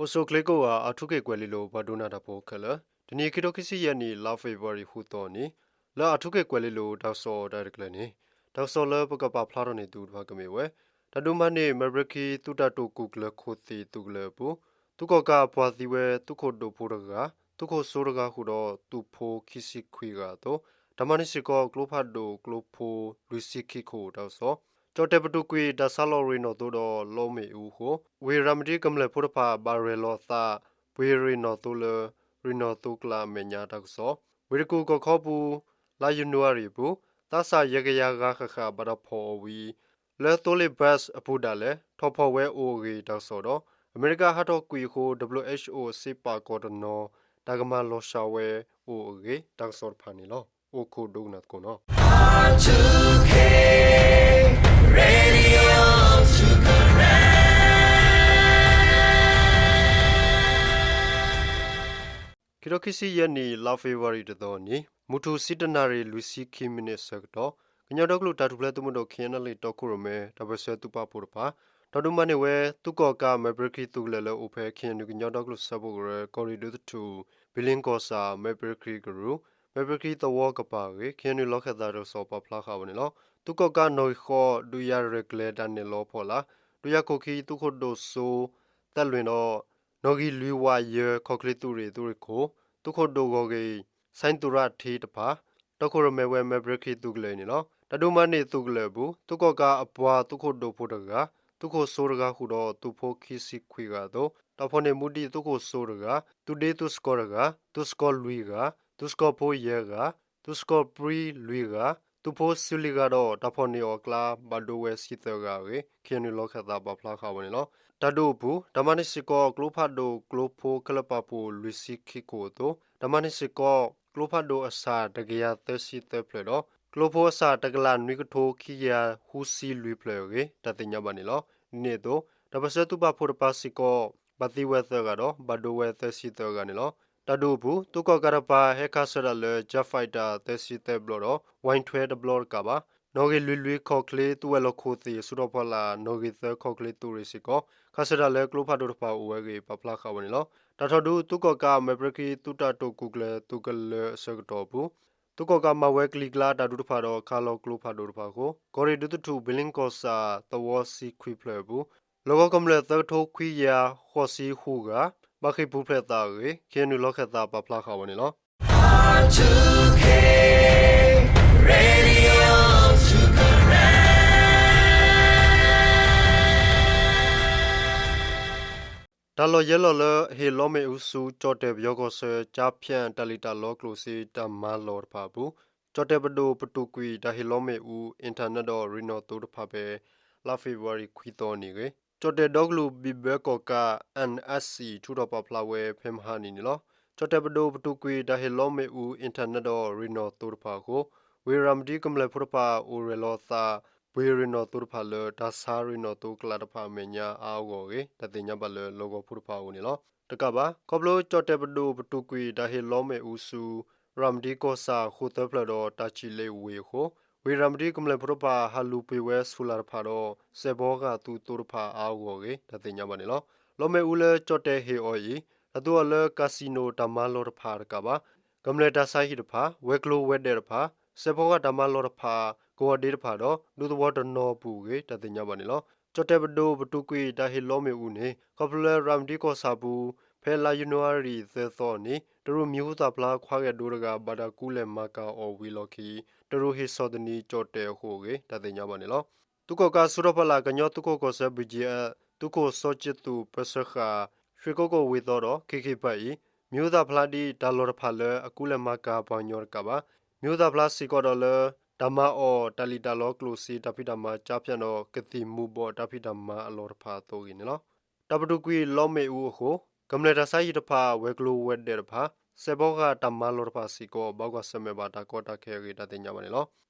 ပစိၤကျ့ကိးဂၤ အၣ်ထူခ့ၣ်ကွဲၤလ့လိၤ ပှၤဒိကနၣ်တၢ်ဖိခဲလၢာ်, တနံၤအံၤ ခံထိခံဆံယဲၢ်နံၣ် လါဖ့ၤဘြူၤအါရံၤ ဃုသီအနံၤ, လၢအၣ်ထူခ့ၣ်ကွဲၤလ့လိၤ တၢ်ကစီၣ်တၢ်ရဲၣ်တၢ်ကျဲၤန့ၣ်, တၢ်ကစီၣ်လၢပကပာ်ဖျါထီၣ်န့ၢ်သုတဖၣ်ကမ့ၢ်ဝဲ တၢ်ဒုးမၤန့ၢ် မဲၢ်ပြ့ခ့ သုးတၢ်တိာ်ကူၣ်ကျဲၤခိၣ်သ့ၣ်သုးကလၢၤအပူၤ, သုးကီၣ်ကးအပှၤသံဝဲ သုးခိၣ်ဒိၣ်ဖိတဂၤ, သုးခိၣ်စိတဂၤဃုာ်ဒီး သုးဖိခံဆံခွံဂၤအသိး, တၢ်မၤန့ၢ်စ့ၢ်ကီး ကျိဖးဒိၣ်ကျိဖိလွံၢ်ဆံခံခိၣ်တၢ်ကစီၣ်, ကၠီၣ်တဲၣ်ပတုာ်ကွံာ် တၢ်ဆါလီၤရ့ၣ်နီၣ်သိဒီးလီမ့ၣ်အူအဃိ, ဝ့ၢ်ရၤမတံကမျၢၢ်ဖိတဖၣ် ဘၣ်ရဲၣ်လီၤအသး ပှ့ၤရ့ၣ်နီၣ်သိလၢ ရ့ၣ်နီၣ်သိကျးအမဲာ်ညါတၢ်ကစီၣ်, ဝ့ၢ်တကူၣ်ကီၢ်ခီပူၤ လါယနူၤအါရံၤအပူၤ, သးစၢ်ယဲၢ်ကယၤဂၤဃၣ်ဃၣ် ဘၣ်တၢ်ဖီၣ်အီၤဝံၤ လၢသိလ့ၣ်ဘၢးအပူၤဒၣ်လဲာ် ထီၣ်ဖီၣ်ဝဲအိၣ်အဂ့ၢ်တၢ်ကစီၣ်ဒီး အမဲရကၤဟးထီၣ်ကွံာ်အဃိ ဒဘလယူၣ်အိၣ်ၣ်အိၣ် စ့ပာ်ကီၢ်တနီၤ တၢ်ကမၤလီၤစှၤဝဲအိၣ်အဂ့ၢ်တၢ်ကစီၣ်တဖၣ်န့ၣ်လီၤ. အိၣ်ခိးဒိကနၣ်သကိးနီၤ. ခံထိခံဆံယဲၢ်နံၣ် လါဖ့ၤဘြူၤအါရံၤတသီအနံၤ မုၢ်ထူၣ်ဆံတနၣ်ရံၣ် လွံၢ်ဆံခံမံးနံးအဆၢကတီၢ် ကညီဒီကလုာ်တၢ်ထူၣ်ဖျဲးသုးမုၢ်ဒိၣ် ခ့ၣ်အဲၣ်ယူၣ်လ့ၣ်တီခိၣ်ရိၣ်မဲ တၢ်ပၢၢ်ဆၢသုးပာ်ဖှိၣ်တဖၣ် တၢ်ဒုးမၤန့ၢ်ဝဲ သုးကီၣ်ကးမဲၢ်ပြ့ခ့သုးကလၢၤလၢအိၣ်ဖဲ ခ့ၣ်အဲၣ်ယူၣ်ကညီဒီကလုာ်စၢဖှိၣ်ကရၢ ကီၢ်ရ့ၣ်ဒူသထူၣ် ဘံလ့ကီၢ်ဆၣ် မဲၢ်ပြ့ခ့ကရူၢ် မဲၢ်ပြ့ခ့သဝီကပၤအဂ့ၢ် ခ့ၣ်အဲၣ်ယူၣ်လီၢ်ခၢၣ်သးတၢ်ကစီၣ်ပာ်ဖျါဃာ်ဝဲန့ၣ်လီၤ. သုးကီၣ်ကးနီၣ်ဂံၢ်ဃိး ဒုးယၤရဲၣ်ကျဲၤတၢ်နဲၣ်လီၤဖီလာ် ဒုးယၤခိၣ်ခံ သုးခိၣ်ဒိၣ်စိ သဲလွ့ၣ်ဒီး နီၣ်ဂံၢ်လွံၢ်ဝးယဲၢ် ခီၣ်ချ့သုးရ့ၣ်သုးရ့ၣ်ခိၣ် သုးခိၣ်ဒိၣ်ဂီၢ်ဂ့ၢ် စဲၣ်သူရၣ်ထ့တဖၣ် တီခိၣ်ရိၣ်မဲဝဲမဲၢ်ပြ့ခ့သုးကလၢၤအံၤန့ၣ်လီၤ. တၢ်ဒုးမၤန့ၢ်သုးကလၢၤအပူၤ သုးကီၣ်ကးအပှၤသုးခိၣ်ဒိၣ်ဖိတဂၤ, သုးခိၣ်စိတဂၤဃုာ်ဒီး သုးဖိခံဆံခွံဂၤအသိး တၢ်ဖီၣ်န့ၢ်မူဒံးသုးခိၣ်စိတဂၤ, သုးဒ့သုးစကီၤတဂၤ, သုးစကီၤလွံၢ်ဂၤ, သုးစကီၤဖိယဲၢ်ဂၤ, သုးစကီၤပြံလွံၢ်ဂၤ, သုးဖိစုလံဂၤဒီး တၢ်ဖီၣ်န့ၢ်အီၤအကျါ ဘၣ်ဒိဝဲဆံသၢဂၤအဂ့ၢ် ခ့ၣ်အဲၣ်ယူၣ်လီၢ်ခၢၣ်သးပာ်ဖျါဃာ်ဝဲန့ၣ်လီၤ. တၢ်ဒုးအပူၤ တၢ်မၤန့ၢ်စ့ၢ်ကီး ကျိဖးဒိၣ်ကျိဖိခဲလၢာ်ပာ်ဖှိၣ်လွံၢ်ဆံခံခိၣ်အသိး တၢ်မၤန့ၢ်စ့ၢ်ကီး ကျိဖးဒိၣ်အစၢ်တကယၤသၢဆံသၢဖျၢၣ်ဒီး ကျိဖိအစၢ်တကလးနွံကထိခံကယၤဃုဆံလွံၢ်ဖျၢၣ်အဂ့ၢ် တၢ်သ့ၣ်ညါဘၣ်န့ၣ်လီၤ. ဒ်န့ၣ်အသိး တၢ်ပၢၢ်ဆၢသုးပာ်ဖှိၣ်တဖၣ်စ့ၢ်ကီး ဘၣ်သံဝဲသၢဂၤဒီး ဘၣ်ဒိဝဲသၢဆံသၢဂၤန့ၣ်လီၤ. တၢ်ဒုးအပူၤ သုးကီၣ်ကးတဖၣ် ဟဲခးဆၢတၢ်လၢ Jet Fighter သၢဆံသၢဘျီဒီး Y twelve တဘျီတကးဘၣ်. နီၣ်ဂံၢ်လွံၢ်လွံၢ်ခီၣ်ချ့သုးဝဲၤလီၢ်ခိၣ်သ့ၣ် ဆူၣ်ထီၣ်ဖီလာ် နီၣ်ဂံၢ်သၢခီၣ်ချ့သုးရ့ၣ်စ့ၢ်ကီး ခးဆၢတၢ်လၢကျိဖးဒိၣ်တဖၣ်အိၣ်ဝဲအဂ့ၢ် ပာ်ဖျါဃာ်ဝဲန့ၣ်လီၤ. တၢ်ထီၣ်ဒုး သုးကီၣ်ကးမဲၢ်ပြ့ခ့သုးတၢ်တိာ်ကူၣ်ကျဲၤသုးကလၢၤအဆၢကတီၢ်အပူၤ သုးကီၣ်ကးမၤဝဲကလံၤကျါတၢ်ဒုးတဖၣ်ဒီး ခးလီၤကျိဖးဒိၣ်တဖၣ်အဃိ ကီၢ်ရ့ၣ်ဒူသထူၣ် ဘံလ့ကီၢ်ဆၣ် သဝီဆံခွံဖျၢၣ်အပူၤ လီၢ်ကဝီၤကမျၢၢ်သၢကထိခွံကယၤဃိးဆံဃုဂၤ ဘၣ်ဃ့ၢ်ပူၤဖျဲးသးအဂ့ၢ် ခ့ၣ်အဲၣ်ယူၣ်လီၢ်ခၢၣ်သးပာ်ဖျါဃာ်ဝဲန့ၣ်လီၤ. တၢ်လီၢ်ယဲၢ်လီၢ်လၢအဟ့ၣ်လီမ့ၣ်အူဆူ ကၠီၣ်တဲၣ်ပယီၤကီၢ်ဆၢ ကၠါဖၠၣ်တၢ်လံၣ်တၢ်လီကျိၣ်စ့တၢ်မၤလီၢ်တဖၣ်အပူၤ ကၠီၣ်တဲၣ်ပဒိၣ်ပတုာ်ကွံာ် တၢ်ဟ့ၣ်လီမ့ၣ်အူ အ့ၣ်ထၢၣ်နဲၣ်ဒီး ရ့ၣ်နီၣ်သိတဖၣ်ဖဲ လါဖ့ၤဘြူၤအါရံၤခွံသီအနံၤအဂ့ၢ် ကၠီၣ်တဲၣ်ဒီကလုာ်ဘံၣ်ဘၢကီၣ်ကး NSC ထုးထီၣ်ပာ်ဖျါဝဲဖဲမဟါနံၤန့ၣ်လီၤ. ကၠီၣ်တဲၣ်ပဒိၣ်ပတုာ်ကွံာ် တၢ်ဟ့ၣ်လီမ့ၣ်အူ အ့ၣ်ထၢၣ်နဲၣ်ဒီး ရ့ၣ်နီၣ်သိတဖၣ်အဃိ ဝ့ၢ်ရၤမတံကမျၢၢ်ဖိတဖၣ် အိၣ်ရဲၣ်လီၤအသး ပှ့ၤရ့ၣ်နီၣ်သိတဖၣ်လၢ တၢ်ဆါရ့ၣ်နီၣ်သိကျးတဖၣ်အမဲာ်ညါအါအဂီၢ်အဂ့ၢ် တၢ်သ့ၣ်ညါဘၣ်လၢလီၢ်ကဝီၤဖိတဖၣ်အအိၣ်န့ၣ်လီၤ. တကးဘၣ် ခီဖျိကၠီၣ်တဲၣ်ပဒိၣ်ပတုာ်ကွံာ် တၢ်ဟ့ၣ်လီမ့ၣ်အူဆူ ရၤမတံကီၢ်ဆၣ်ဃိၣ်သၢဖျၢၣ်ဒီး တၢ်ဆံၣ်လ့ဝ့ၢ်အဃိ ဝ့ၢ်ရၤမတံကမျၢၢ်ဖိတဖၣ် ဟးလူၤပှ့ၤဝဲဆူၣ်လၢ်တဖၣ်ဒီး စဲးဖီကဟၣ်သုးသိတဖၣ်အါအဂီၢ်အဂ့ၢ် တၢ်သ့ၣ်ညါဘၣ်န့ၣ်လီၤ. လီမ့ၣ်အူလၢကၠီၣ်တဲၣ်ဟ့ၣ်အီၤအံၤ တၢ်သူအီၤလၢ casino တၢ်မၤလီၢ်တဖၣ်တကးဘၣ် ကမျၢၢ်တၢ်ဆါဟံၣ်တဖၣ် ဝဲၤကျိၤဝဲၤဒၢးတဖၣ် စဲးဖီကဟၣ်တၢ်မၤလီၢ်တဖၣ် ကဝီၤဒ့တဖၣ်ဒီး ဒူသဝီတနီၤအပူၤအဂ့ၢ် တၢ်သ့ၣ်ညါဘၣ်န့ၣ်လီၤ. ကၠီၣ်တဲၣ်ပဒိၣ်ပတုာ်ကွံာ် တၢ်ဟ့ၣ်လီမ့ၣ်အူန့ၣ် ခီဖျိလၢရၤမတံကီၢ်ဆၣ်ပူၤ ဖဲလါယနူၤအါရံၤသၢသီအနံၤ တရူးမံၤဟူသၣ်ဖျါခွါဂဲၤဒိတဂၤ ဘၣ်တၢ်ကူလဲၢ်မၤကၤအီၤဝံၤအလီၢ်ခံ တရူးဟ့ၣ်ဆီၣ်သနံးကၠီၣ်တဲၣ်အဃိအဂ့ၢ် တၢ်သ့ၣ်ညါဘၣ်န့ၣ်လီၤ. သုးကီၣ်ကးဆူၣ်ထီၣ်ဖီလာ် ကညီသုးခိၣ်ကီၢ်ဆၢ BGF သုးခိၣ်စီၤကၠံသူၣ် ပၢဆှၢဃာ် ရွှေကုက္ကိုဝ့ၢ်သီဒီး ခေတ်သစ်ဘဏ်အံၤ မံၤဟူသၣ်ဖျါဒ် တၢ်လီၢ်တဖၣ်လၢအကူလဲၢ်မၤကၤ ပှၤကညီတကးဘၣ် မံၤဟူသၣ်ဖျါစ့ၢ်ကီးဒီးလၢ တၢ်မၤအီၣ်တၢ်လံၣ်တၢ်လီကျိၣ်စ့တၢ်ဖံးတၢ်မၤ ကၠါဖၠၣ်ဒီး ကသံၣ်မူၤဘှီးတၢ်ဖံးတၢ်မၤအလီၢ်တဖၣ်အသိးအဂ့ၢ်န့ၣ်လီၤ. တၢ်ပတုာ်ကွံာ်လီမ့ၣ်အူအဃိ ကမျၢၢ်တၢ်ဆါဟံၣ်တဖၣ် ဝဲၤကျိၤဝဲၤဒၢးတဖၣ် စဲးဖီကဟၣ်တၢ်မၤလီၢ်တဖၣ်စ့ၢ်ကီး ဘၣ်ကွၢ်ဆၢၣ်မဲာ်ဘၣ်တၢ်ကီတၢ်ခဲအဂ့ၢ် တၢ်သ့ၣ်ညါဘၣ်န့ၣ်လီၤ.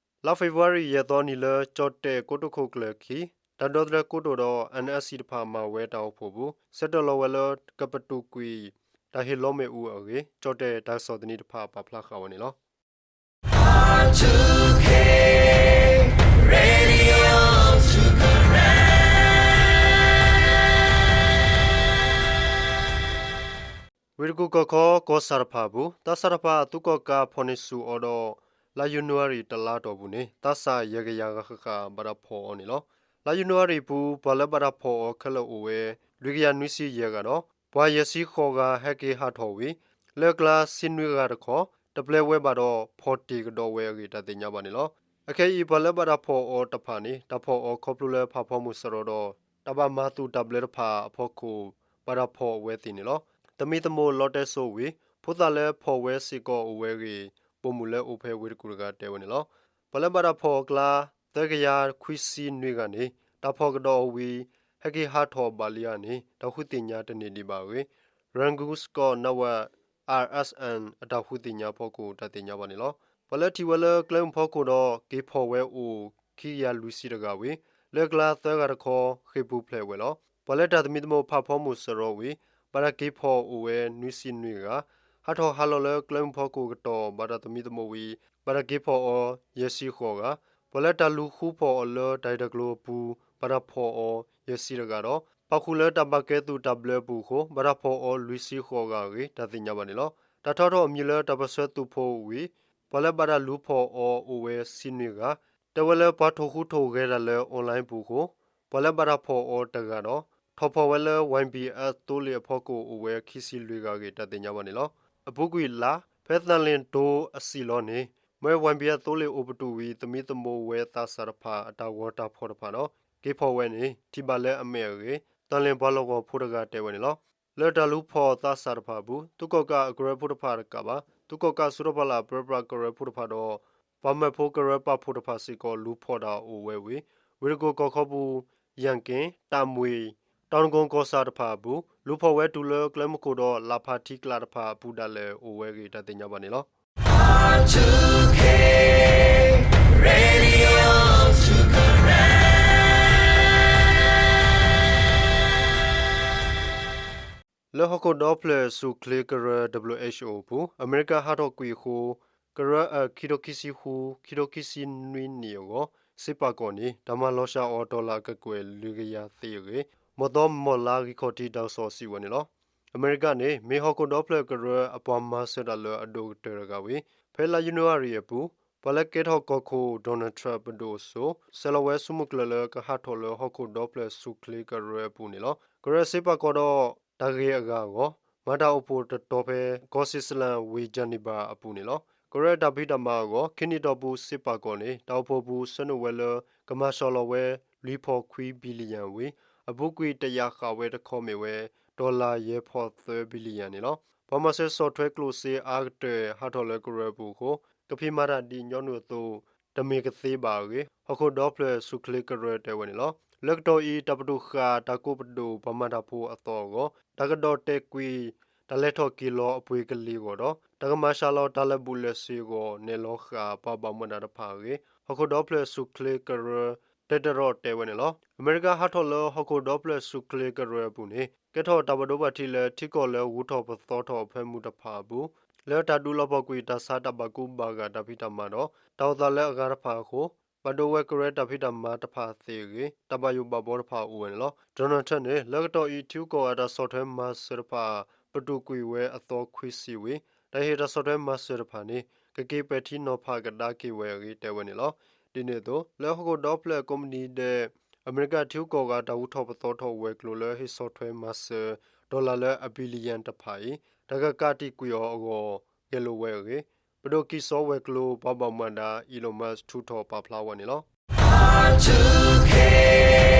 လါဖ့ၤဘြူၤအါရံၤ ယဲၢ်သီအနံၤလၢ ကၠီၣ်တဲၣ်ကိတိာ်ခိၣ်ကျၢၢ်ခံ တၢ်ဒီသဒၢကိတိာ်ဒီး NSC တဖၣ်မၤဝဲတၢ်အိၣ်ဖှိၣ်အပူၤ ဆၢတဲာ်လီၤဝဲလၢ ကပတုာ်ကွံာ် တၢ်ဟ့ၣ်လီမ့ၣ်အူအဂ့ၢ် ကၠီၣ်တဲၣ်တၢ်ကစီၣ်သနံးတဖၣ်ပာ်ဖျါဃာ်ဝဲန့ၣ်လီၤ. ဝ့ၢ်တကူၣ်ကီၢ်ခီ ကီၢ်ဆၣ်တဖၣ်အပူၤ သးစၢ်တဖၣ်အသုးကီၣ်ကးဖီၣ်န့ၢ်ဆူၣ်အီၤဒီး လါယနူၤအါရံၤတလါအတီၢ်ပူၤန့ၣ် သးစၢ်ယဲၢ်ကယၤဂၤဃၣ်ဃၣ်ဘၣ်တၢ်ဖီၣ်အီၤန့ၣ်လီၤ. လါယနူၤအါရံၤအပူၤ ပှၤလၢဘၣ်တၢ်ဖီၣ်အီၤခဲလၢာ်အိၣ်ဝဲ လွံၢ်ကယၤနွံဆံယဲၢ်ဂၤဒီး ပှၤယဲၢ်ဆံဃိးဂၤဟဲက့ၤဟးထီၣ်ဝံၤ လၢအကျါဆံနွံဂၤတခီ တပျဲဝဲဘၣ်ဒီးဖီၣ်တ့ၢ်ကဒီးဝဲအဂ့ၢ် တၢ်သ့ၣ်ညါဘၣ်န့ၣ်လီၤ. အခဲအံၤ ပှၤလၢဘၣ်တၢ်ဖီၣ်အီၤတဖၣ်န့ၣ် တၢ်ဖီၣ်အီၤခီဖျိလၢဖးဖီမုၢ်စရီဒီး တၢ်ဘၣ်မၤသူၣ်တၢ်ဘျၢတဖၣ်အဖီခိၣ် ဘၣ်တၢ်ဖီၣ်အဝဲသ့ၣ်န့ၣ်လီၤ. သမံသမိးလီတဲစိဝံၤ ဖိသၣ်လၢဖီၣ်ဝဲစ့ၢ်ကီးအိၣ်ဝဲအဂ့ၢ် ပိာ်မုၣ်လၢအိၣ်ဖဲဝ့ၢ်တကူၣ်တဂၤတဲဝဲန့ၣ်လီၤ. ပှၤလၢဘၣ်တၢ်ဖီၣ်အီၤအကျါ သၢကယၤခွံဆံနွံဂၤန့ၣ် တၢ်ဖီၣ်ကဒီးအီၤဝံၤ ဟဲက့ၤဟးထီၣ်ဘၣ်လံဧါန့ၣ် တၢ်ဃုသ့ၣ်ညါတန့ၢ်ဒံးဘၣ်အဂ့ၢ် Rangoon Scout Network R S N အတၢ်ဃုသ့ၣ်ညါအဖီခိၣ် တၢ်သ့ၣ်ညါဘၣ်န့ၣ်လီၤ. ပှၤလၢထံၣ်ဝဲလၢကျဲမုၢ်ဖီခိၣ်ဒီး က့ၤဖီၣ်ဝဲအိၣ် ခံကယၤလွံၢ်ဆံတဂၤဝံၤ လၢအကျါသၢဂၤတခီ ဃ့ၢ်ပူၤဖျဲးဝဲလီၤ. ပှၤလၢတၢ်သမံသမိးဖးဖီမုၢ်စရီဝံၤ ဘၣ်တၢ်က့ၤဖီၣ်အိၣ်ဝဲနွံဆံနွံဂၤ, ဟးထီၣ်ဟးလီၤလၢကျဲမုၢ်ဖီခိၣ်ကတီၢ် ဘၣ်တၢ်သမံသမိးဝံၤ ဘၣ်တၢ်က့ၤဖီၣ်အီၤ ယဲၢ်ဆံဃိးဂၤ, ပှၤလၢတၢ်လူၤဃုဖီၣ်အီၤလၢတၢ်ဂ့ၢ်တၢ်ကျိၤအပူၤ ဘၣ်တၢ်ဖီၣ်အီၤ ယဲၢ်ဆံတဂၤဒီး ပာ်ဃုာ်လၢတၢ်ဘၣ်ကဲသုးတၢ်ဘျၢအပူၤအဃိ ဘၣ်တၢ်ဖီၣ်အီၤလွံၢ်ဆံဃိးဂၤအဂ့ၢ် တၢ်သ့ၣ်ညါဘၣ်န့ၣ်လီၤ. တၢ်ထီထီၣ်အမံၤလၢတၢ်ပၢၢ်ဆၢသုးဖိဝံၤ ပှၤလၢဘၣ်တၢ်လူၤဖီၣ်အီၤအိၣ်ဝဲဆံနွံဂၤ, တဲဝဲလၢပှၤထိၣ်ဃူထိၣ်ဂဲၤတၢ်လၢ online ပူၤအဃိ ပှၤလၢဘၣ်တၢ်ဖီၣ်အီၤတဂၤဒီး ထီၣ်ဖီၣ်ဝဲလၢ Y B S သိလ့ၣ်အဖီခိၣ်အိၣ်ဝဲခံဆံလွံၢ်ဂၤအဂ့ၢ် တၢ်သ့ၣ်ညါဘၣ်န့ၣ်လီၤ. အပူၤကွံာ်လါ ဖဲသၢလ့ၣ်တိအစံၣ်လီၤန့ၣ် မ့ၢ် Y B S သိလ့ၣ်အိၣ်ပတုာ်ဝံၤ သမံသမိးဝဲသးစၢ်တဖၣ်အတၢ်ဂီၤတၢ်ဖီၣ်တဖၣ်ဒီး က့ၤဖီၣ်ဝဲန့ၣ် ထံၣ်ဘၣ်လၢအမဲာ်အဂ့ၢ် သၢလ့ၣ်ပှၤလီၢ်ကဝီၤဖိတဂၤတဲဝဲန့ၣ်လီၤ. လၢတၢ်လူၤဖီၣ်သးစၢ်တဖၣ်အပူၤ သုးကီၣ်ကးအကရၢဖိတဖၣ်တကးဘၣ် သုးကီၣ်ကးအစုတီၤဖီလာ်အပၢပြးကရၢဖိတဖၣ်ဒီး ပှၤမၢဖိကရၢပာ်ဖှိၣ်တဖၣ်စ့ၢ်ကီး လူၤဖီၣ်တၢ်အိၣ်ဝဲဝံၤ ဝ့ၢ်တကူၣ်ကီၢ်ခီပူၤ ယၣ်က့ၣ်, တၢ်မှံၤ, တီၤနကိကီၢ်ဆၣ်တဖၣ်အပူၤ လူၤဖီၣ်ဝဲတုၤလၢကျဲမုၢ်ခိၣ်ဒီး လၢ်ဖးထံကျးတဖၣ်အပူၤဒၣ်လဲာ်အိၣ်ဝဲအဂ့ၢ် တၢ်သ့ၣ်ညါဘၣ်န့ၣ်လီၤ. လၢဟီၣ်ခိၣ်ဒီဖျၢၣ်ဆူၣ်ချ့ကရၢ WHO အပူၤ အမဲရကၤဟးထီၣ်ကွံာ်အဃိ ကရၢအခံထိခံဆံဃု ခံထိခံဆံနွံနံၣ်အဂီၢ် စ့ပာ်ကီၢ်န့ၣ် တၢ်မၤလီၤစှၤအီၤ dollar အကကွဲၢ်လွံၢ်ကယၤသ့အဂ့ၢ် မီၢ်သီမီၢ်လါဂံၢ်ခီၣ်ထံးတၢ်ကစီၣ်စံးဝဲန့ၣ်လီၤ. အမဲရကၤန့ၣ် မ့ၢ်ဟီၣ်ခိၣ်ဒီဖျၢၣ်ကရၢအပှၤမၤစၢၤတၢ်လၢအဒိၣ်ကတၢၢ်တဂၤဝံၤ ဖဲလါယနူၤအါရံၤအပူၤ ပှၤလၢကဲထီၣ်ကီၢ်ခိၣ် Donald Trump ပဒိၣ်အစိၤဆဲးလီၤဝဲဆူမုၢ်ကျၢၢ်လၢကဟးထီၣ်လၢဟီၣ်ခိၣ်ဒီဖျၢၣ်ဆူၣ်ချ့ကရၢအပူၤန့ၣ်လီၤ. ကရၢစ့ပာ်ကီၢ်ဒီး တၢ်ဂ့ၢ်အဂၤအဂီၢ် မၤတၢ်အိၣ်ဖှိၣ်တတီၤဖဲ ကီၢ်စံၣ်စလၣ်ဝ့ၢ် Geneva အပူၤန့ၣ်လီၤ. ကရၢတၢ်ဖံးတၢ်မၤအဂီၢ် ခံနံၣ်တီၢ်ပူၤစ့ပာ်ကီၢ်န့ၣ် တၢ်အိၣ်ဖှိၣ်ပူၤဆှၢနုာ်ဝဲလၢ ကမၤစှၤလီၤဝဲ လွံၢ်ဖီခွံ billion ဝံၤ အပူၤကွံာ်တယာ်ဃာ်ဝဲတခီမ့ၢ်ဝဲ dollar ယဲၢ်ဖီသၢ billion န့ၣ်လီၤ. ပှၤမၤစၢၤဆီၣ်ထွဲကျိၣ်စ့အါကတၢၢ်ဟးထီၣ်လၢကရၢအပူၤအဃိ ကဖံးမၤတၢ်ဒ်ညီနုၢ်အသိး တမ့ၢ်ကသ့ဘၣ်အဂ့ၢ် ဟီၣ်ခိၣ်ဒီဖျၢၣ်ဆူၣ်ချ့ကရၢတဲဝဲန့ၣ်လီၤ. လၢကတီၢ်အံၤ တၢ်ပတုာ်ဃာ်တၢ်ကိးပဒိၣ်ပှၤမၤတၢ်ဖိအသီအဂီၢ် တၢ်ကဒီးတဲာ်ကွံာ် တၢ်လဲၤထီၣ်က့ၤလီၤအပှ့ၤကလံၤအဂီၢ်ဒီး တၢ်ကမၤစှၤလီၤတၢ်လၢာ်ဘူၣ်လၢာ်စ့အဂီၢ် နဲၣ်လီၤဃာ်ပှၤဘၣ်မူဘၣ်ဒါတဖၣ်အဂ့ၢ် ဟီၣ်ခိၣ်ဒီဖျၢၣ်ဆူၣ်ချ့ကရၢ တဲတရီးတဲဝဲန့ၣ်လီၤ. အမဲရကၤဟးထီၣ်လၢဟီၣ်ခိၣ်ဒီဖျၢၣ်ဆူၣ်ချ့ကရၢအပူၤန့ၣ် ကဲထီၣ်တၢ်ဘၣ်ဒိဘၣ်ထံးလၢထံကီၢ်လၢဂုၤထီၣ်ပသီထီၣ်အဖၢမုၢ်တဖၣ်အပူၤ လၢတၢ်ဒုးလီၤပှီၢ်ကွံာ်တၢ်ဆါတၢ်ဘၣ်ကူဘၣ်ဂာ်တၢ်ဖံးတၢ်မၤဒီး တၢ်အိၣ်သးလၢအဂၤတဖၣ်အဃိ ဘၣ်ဒိဝဲကရၢတၢ်ဖံးတၢ်မၤတဖၣ်သ့အဂ့ၢ် တၢ်ဘၣ်ယိၣ်ဘၣ်ဘီတဖၣ်အိၣ်ဝဲန့ၣ်လီၤ. Donald Trump န့ၣ် လၢကတီၢ်အံၤ ထံဂုၤကီၢ်ဂၤတၢ်ဆီၣ်ထွဲမၤစၢၤတဖၣ် ပတုာ်ကွံာ်ဝဲအသီခွံဆံဝံၤ တၢ်ဟ့ၣ်တၢ်ဆီၣ်ထွဲမၤစၢၤတဖၣ်န့ၣ် ကက့ၤပဲာ်ထံနီၤဖးကဒါက့ၤဝဲအဂ့ၢ်တဲဝဲန့ၣ်လီၤ. ဒ်န့ၣ်အသိး လၢဟီၣ်ခိၣ်ဒီဖျၢၣ်ကိးမုၢ်နံၤဒဲး အမဲရကၤထံဂုၤကီၢ်ဂၤတၢ်ဂုၤထီၣ်ပသီထီၣ်ဝဲၤကျိၤလၢဟ့ၣ်ဆီၣ်ထွဲမၤစၢၤ dollar လၢအ billion တဖၣ်အံၤ တၢ်ကကးတံာ်ကွံာ်အီၤအဂီၢ် ဂဲၤလိာ်ဝဲအဂ့ၢ် ပဒိၣ်ကံၢ်စီဝဲၤကျိၤပှၤဘၣ်မူဘၣ်ဒါ Elon Musk ထုးထီၣ်ပာ်ဖျါဝဲန့ၣ်လီၤ.